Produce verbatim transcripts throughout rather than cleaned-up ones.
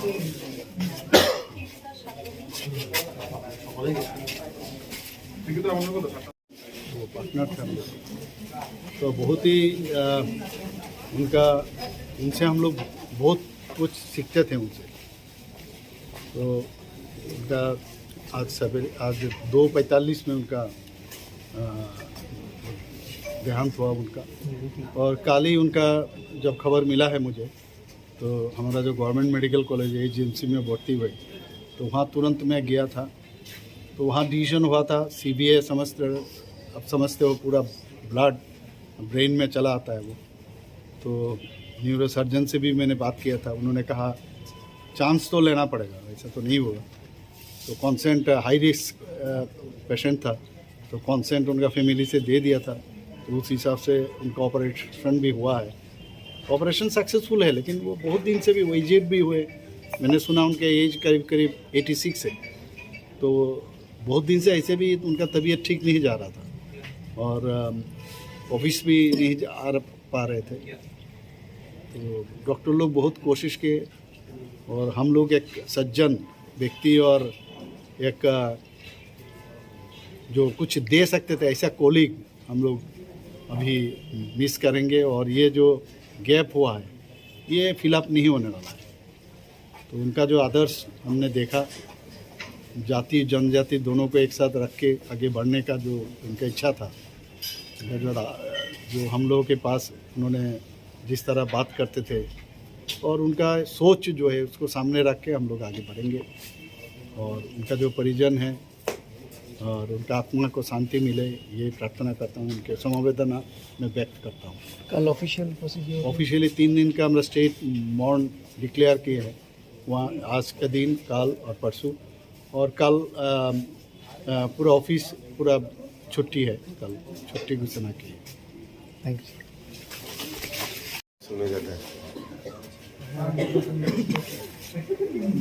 वो पार्टनर थे हम लोग। तो बहुत ही, अ, उनका, उनसे हम लोग बहुत कुछ सीखते थे उनसे। तो उनका आज सवेरे, आज दो पैंतालीस में उनका, अ, देहांत हुआ उनका। और कल ही उनका जब खबर मिला है मुझे, तो हमारा जो गवर्नमेंट मेडिकल कॉलेज है, जीएमसी में भर्ती हुए, तो वहाँ तुरंत मैं गया था। तो वहाँ डिसीजन हुआ था, सीबीए समझते, आप समझते हो, पूरा ब्लड ब्रेन में चला आता है वो। तो न्यूरोसर्जन से भी मैंने बात किया था, उन्होंने कहा, "चांस तो लेना पड़ेगा, ऐसा तो नहीं होगा।" तो कॉन्सेंट हाई रिस्क पेशेंट था, तो कॉन्सेंट उनका फैमिली से दे दिया था, तो उस हिसाब से उनका ऑपरेशन भी हुआ है। ऑपरेशन सक्सेसफुल है, लेकिन वो बहुत दिन से भी, वो एजेड भी हुए। मैंने सुना उनका एज करीब करीब एटी सिक्स है, तो बहुत दिन से ऐसे भी उनका तबीयत ठीक नहीं जा रहा था और, अम, ऑफिस भी नहीं जा आ पा रहे थे। तो डॉक्टर लोग बहुत कोशिश किए और हम लोग एक सज्जन व्यक्ति और एक, अ, जो कुछ दे सकते थे, ऐसा कलीग हम लोग अभी मिस करेंगे और ये जो गैप हुआ है, ये फिल अप नहीं होने वाला है। तो उनका जो आदर्श हमने देखा, जाति जनजाति दोनों को एक साथ रख के आगे बढ़ने का जो उनका इच्छा था, उनका जो रा-, जो हम लोगों के पास उन्होंने जिस तरह बात करते थे और उनका सोच जो है, उसको सामने रख के हम लोग आगे बढ़ेंगे। और उनका जो परिजन है, और उनका आत्मा को शांति मिले, ये प्रार्थना करता हूँ, उनके समवेदना मैं व्यक्त करता हूँ। कल ऑफिशियल प्रोसीजर? ऑफिशियली तीन दिन का हमारा स्टेट मॉर्न डिक्लेयर किए हैं, वहाँ आज का दिन, कल और परसों। और कल, अ, अ, पूरा ऑफिस पूरा छुट्टी है, कल छुट्टी घोषणा की है। Thank you.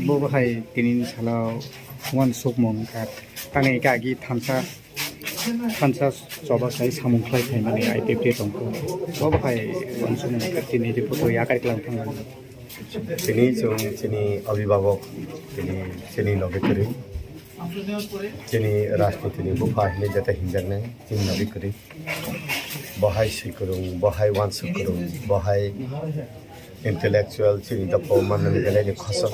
Bo bahai tini salo uansukmung wngkha. Tangwi khe agi thansa, thansa choba sai samung khlai phaimani I P F T tongkha. Bo bahai uansukmung wngkha tini report o yakarwi klang thangmani. Tini chwng chini abhibhabok, tini chini logi kwrwi, chini rajniti ni bupha hinwi jeta hinjaknai chini logi kwrwi. Bo hai swi kwrwng, bo hai uansuk kwrwng, bo hai intellectual, chini dophao mannani belai ni khosok.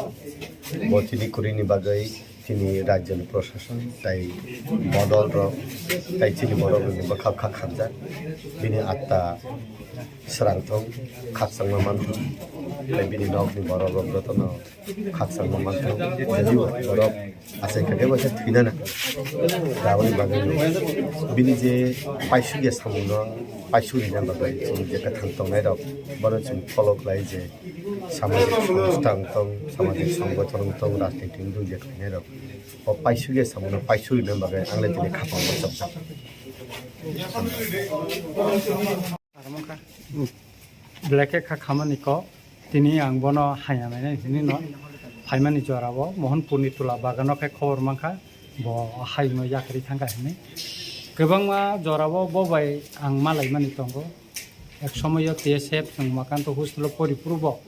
Bo tini kwrwini bagwi chini rajyoni prosason tai bodol rok tai chini borok rokni bwkha bwkha khamjak. Bini atta srang thung, khakchangma man thung, tai bini nokni borok rok jotono khakchangma man thung, jodi borok achai kha khe bo khe thwina nang. Aboni bagwi bini je paisukya samungno paisuk rina bagwi chwng je kwthang tongnai rok, bono chwng follow khlai je samajik songstha wng tong, samajik songgothon wng tong, rajniti wng tong je khlainai rok, o paisukya samungno paisuk rina bagwi ang le tini khapang bo chopjak. Belai khe kha khamani kok, tini ang bono haya mainani hinwi no phaimani jorao Mohanpurni tula bagano khe khobor mankha, bo hayungno yakarwi thangkha hinwi. Kwbangma jorao bo bai ang malaimani tongo. Ek somoyo T S F chwng Umakanto hostel-o pori phuru bo,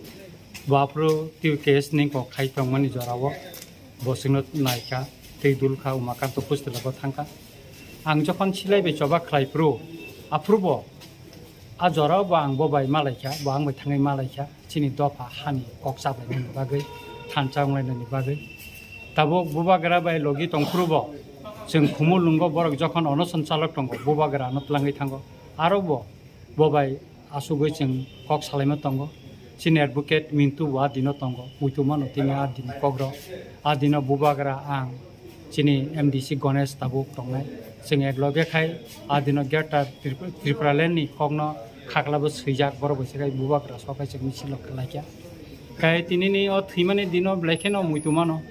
bo aphuru twi case ni kok khai tongmani jorao. Bo chwngno naikha, tei dulkha, Umakanto hostel-o bo thangkha. Ang jokhon silai bai choba khlai phuru, aphuru bo a jorao bo ang bo bai malaikha, bo ang bai thangwi malaikha, chini dopha hani kok chaplainani bagwi, thansa wnglainani bagwi. Tabuk bubagra bai logi tong phuru bo, chwng Khumulwngo borok jokhon onoson chalok tongo, bubagra ano twlangwi thango. Aro bo, bo bai asugwi chwng kok salaima tongo. Chini advocate Mintu bo a dino tongo, muitu mano tini a dini kokrok. A dino bubagra ang chini M D C Ganesh tabuk tongnai. Chwng ek loge khai a dino Greater Trip-, Tripura Land ni kokno khaklabo swijak, borok bai se khai bubagra sok khai chwng misil rok khlaikha. Khai tinini o thwimani dino belai kheno muitu mano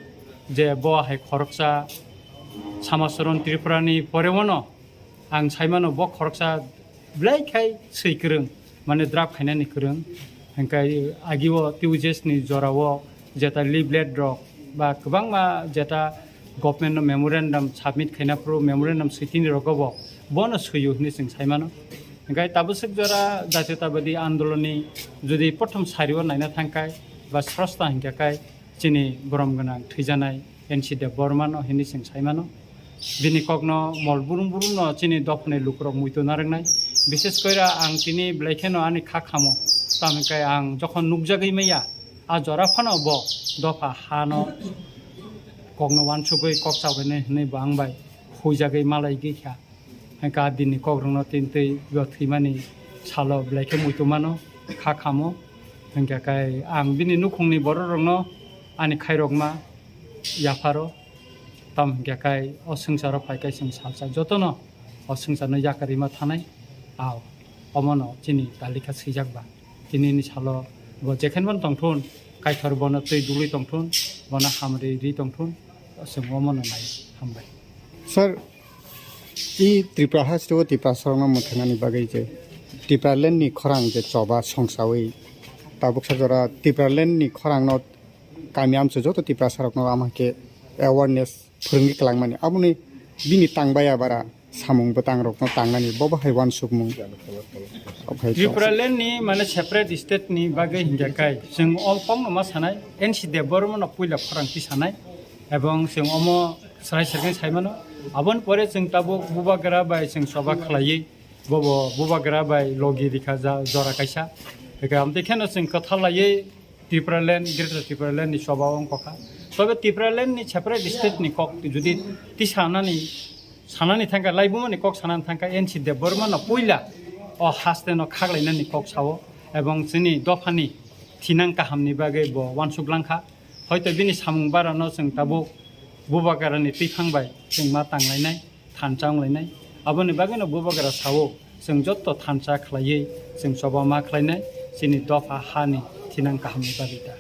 je bo hai khoroksa Samacharan Tripura ni pore wano ang saimano bo khoroksa belai khai swi kwrwng, mane draft khainani kwrwng. Hingkai agio T U J S ni jorao jeta leaflet rok ba kwbangma jeta government no memorandum submit khaina phuru memorandum switini rogo bo bono swio hinwi chwng saimano. Hingkai tabuk swk jora Jatiyotabadi Andolon ni jodi prothom sario naina thangkai ba srosta hingka kai chini borom gwnang thwijanai N C Debbarma no hinwi chwng sai mano. Bini kokno mol burum burum no chini dophani lukurok muitu narwknai. Bishes koira ang tini belai kheno ani kha khamo. Tamo hwnkhe ang jokhon nukjagwi maya, a jora phano bo dopha hano kokno uansugwi kok chabainai hinwi bo ang bai huijagwi malaigwi kha. Hwnkhe a dinni kokrokno tintwi bo thwimani salo belai khe muitu mano, kha khamo. Hwnkhe kai ang bini nukhungni bororokno ani khairokma yapharo. Tamo hwnkhe kai o swngcharo phai kai chwng salsa jotono o swngcharno yakarima thanai. Ao omono chini talikha swijak ba. Tinini salo bo jekhenbo tongthun, Kaitor bono twi dugwi tongthun, bono hamri ri tongthun, chwng omono nai. Hambai. Sir, i Tripura haste o Tiprasarokno mwthangnani bagwi je Tipraland ni khorang je choba songsawi tabuksa jora Tipraland ni khorangno kami amchai joto Tiprasarokno ama khe awareness phwrwngwi kwlangmani. Aboni bini tangbaya bara samung bwtangrokno tangnani bo bahai uansukmung. Okhai to. Tripura land ni mane separate state ni bagwi hingya kai. Chwng o kokno ma sanai, N C Debbarma no puila khorang ti sanai. Ebong chwng omo srai sergeng sai mano. Aboni pore chwng tabuk bubagra bai chwng choba khlaiwi. Bobo bubagra bai logi rikha ja-, jora kaisa. Eka amtwi kheno chwng kwthar laiwi Tripura land, Greater Tripura land ni choba wng kokha. Tobe Tripura land ni separate state ni kok judi ti sanani, sanani thangkha, laibumani kok sanani thangkha, N C Debbarma no puila o haste no khaklainani kok sao, ebong chini dophani thinang kahamni bagwi bo uansuk langkha. Hoito bini samung barano chwng tabuk bubagrani twiphang bai chwng ma tanglainai. Thansa wnglainai. Aboni bagwino bubagra sao, chwng jotto thansa khlaiwi chwng choba ma khlainai, chini dopha hani thinang kahamni bagwi ta.